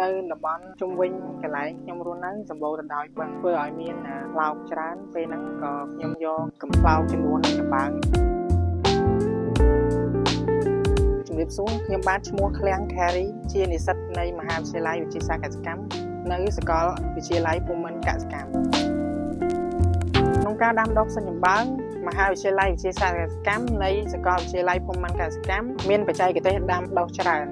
នៅតំបន់ជុំវិញកន្លែងខ្ញុំរស់នៅសម្បូរទៅដោយបឹងធ្វើឲ្យមានប្លោកច្រើនពេលហ្នឹងក៏ខ្ញុំយកកំប្លោកចំនួននឹងចំបើងជំរាបសួរខ្ញុំបាទឈ្មោះឃ្លាំង Carry ជានិស្សិតនៃមហាវិទ្យាល័យវិទ្យាសាស្ត្រកសិកម្មនៅសាកលវិទ្យាល័យភូមិន្ទកសិកម្មក្នុងការដាំដុះផ្សិតចំបើងមហាវិទ្យាល័យវិទ្យាសាស្ត្រកសិកម្មនៃសាកលវិទ្យាល័យភូមិន្ទកសិកម្មមានបច្ចេកទេសដាំដុះច្រើន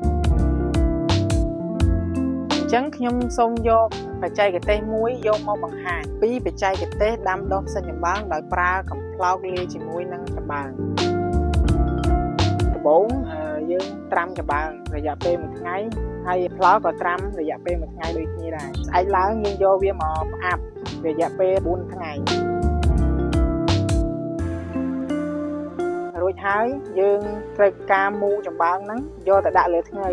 អញ្ចឹងខ្ញុំសូមយកបច្ចេកទេសមួយយកមកបង្ហាញពីបច្ចេកទេសដាំដុះផ្សិតចំបើងដោយប្រើកំប្លោកលាយជាមួយនឹងចំបើងដំបូងយើងត្រាំចំបើងរយៈពេល1ថ្ងៃហើយផ្លោកក៏ត្រាំរយៈពេល1ថ្ងៃដូចគ្នាដែរស្អែកឡើងយើងយកវាមកផ្អាប់រយៈពេល4ថ្ងៃរួចហើយយើងត្រូវការមូចំបើងហ្នឹងយកទៅដាក់លើថ្ងៃ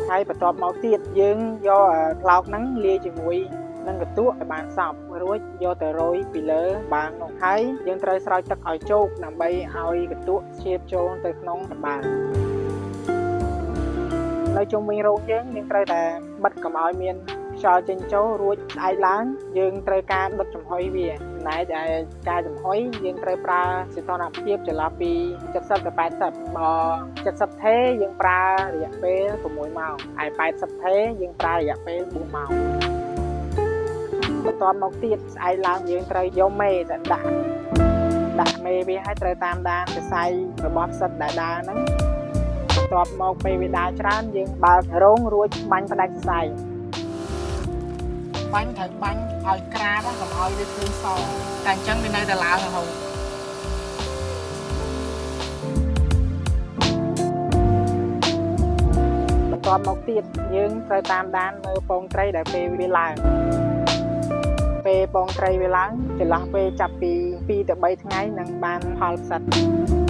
ហើយបន្ទាប់មកទៀតយើងយកផ្លោកហ្នឹងលាយជាមួយនឹងកន្ទក់ឲ្យបានសព្វរួចយកទៅរោយពីលើបាងនោះហើយយើងត្រូវស្រោចទឹកឲ្យជោកដើម្បីឲ្យកន្ទក់ជ្រាបចូលទៅក្នុងចំបើងនៅជុំវិញរោងយើងយើងត្រូវតែបិទកុំឲ្យមានខ្យល់ចេញចូលរួចស្អែកឡើងយើងត្រូវការដុតចំហុយវាចំណែកឯការចំហុយយើងត្រូវប្រើសីតុណ្ហភាពចន្លោះពី70ទៅ80បើ70ថេយើងប្រើរយៈពេល6ម៉ោងឯ80ថេយើងប្រើរយៈពេល4ម៉ោងបន្ទាប់មកទៀតស្អែកឡើងយើងត្រូវយកមេទៅដាក់ដាក់មេវាឲ្យត្រូវតាមដានសរសៃរបស់ផ្សិតដែលដើរហ្នឹងបន្ទាប់មកពេលវាដើរច្រើនយើងបើករោងរួចបាញ់ផ្ដាច់សរសៃបាញ់ត្រូវបាញ់ឲ្យក្រាបកុំឲ្យវាឃើញសតែអញ្ចឹងវានៅតែឡើងរហូតបន្ទាប់មកទៀតយើងត្រូវតាមដានមើលពងត្រីដែលពេលវាឡើងពេលពងត្រីវាឡើងចន្លោះពេលចាប់ពី2ទៅ3ថ្ងៃនឹងបានផលផ្សិត។